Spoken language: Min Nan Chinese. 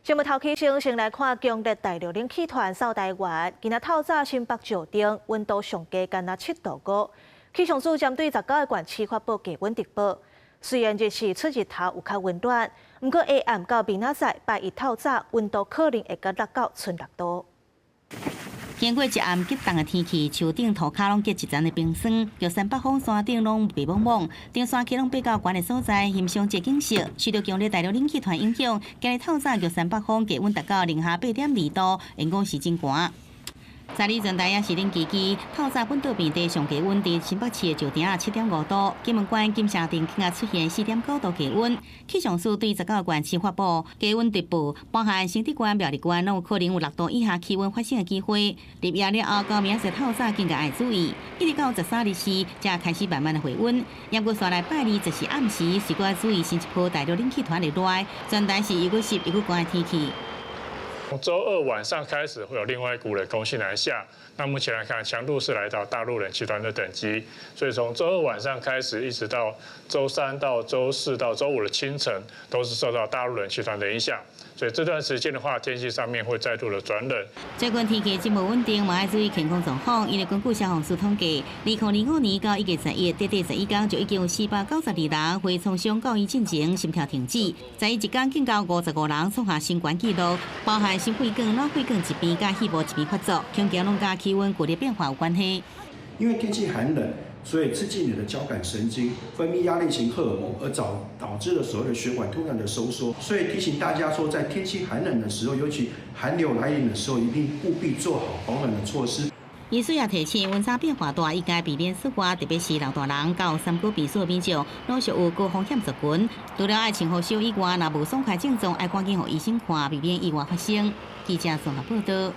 新聞頭起先，先來看強烈大陸冷氣團掃台灣，今仔透早新北石碇溫度上低干焦7度5。氣象署針對19個縣市發布低溫特報。雖然日時出日頭有較溫暖，毋過下暗到明仔載拜一透早溫度可能會閣落到賰6度。經過一暗急凍的天氣，樹頂塗跤攏結一層的冰霜，玉山北峰山頂攏白茫茫，登山客攏爬到懸的所在，欣賞這景色。受到強烈大陸冷氣團影響，今日透早玉山北峰低溫達到零下8.2度，因講是真寒。十二全台也是冷吱吱，透早本島平地上低溫佇新北市的石碇7.5度，金門縣金城鎮更加出現4.9度低溫。氣象署對19個縣市發布低溫特報，包含新竹縣、苗栗縣，攏有可能有6度以下氣溫發生的機會。入夜了後，到明仔載透早更加愛注意，一直到13日時才開始慢慢的回溫。猶閣紲來拜二就是暗時，是閣愛注意新一波大陸冷氣團的來，全台是又閣濕又閣寒的天氣。從週二晚上開始會有另外一股冷空氣南下，那目前來看強度是來到大陸冷氣團的等級，所以從週二晚上開始，一直到週三到週四到週五的清晨，都是受到大陸冷氣團的影響，所以這段時間的話，天氣上面會再度的轉冷。最近天氣真無穩定，嘛愛注意健康狀況，因為根據消防署統計，2025年到1月11，短短11天就已經有492人回創傷到醫進前心跳停止，在一天更加55人創下新懸紀錄，包含心血管、腦血管疾病、佮肺部疾病發作，恐驚攏佮氣溫劇烈變化有關係。因為天氣寒冷，所以刺激你的交感神經分泌壓力型荷爾蒙，而導致了所謂的血管突然的收縮。所以提醒大家說，在天氣寒冷的時候，尤其寒流來臨的時候，一定務必做好保暖的措施。醫師也提醒，溫差變化大，應該避免室外，特別是老大人佮有三高病史的民眾，攏屬有高風險族群。除了愛穿護袖以外，若無爽快症狀，愛趕緊予醫生看，避免意外發生。記者綜合報道。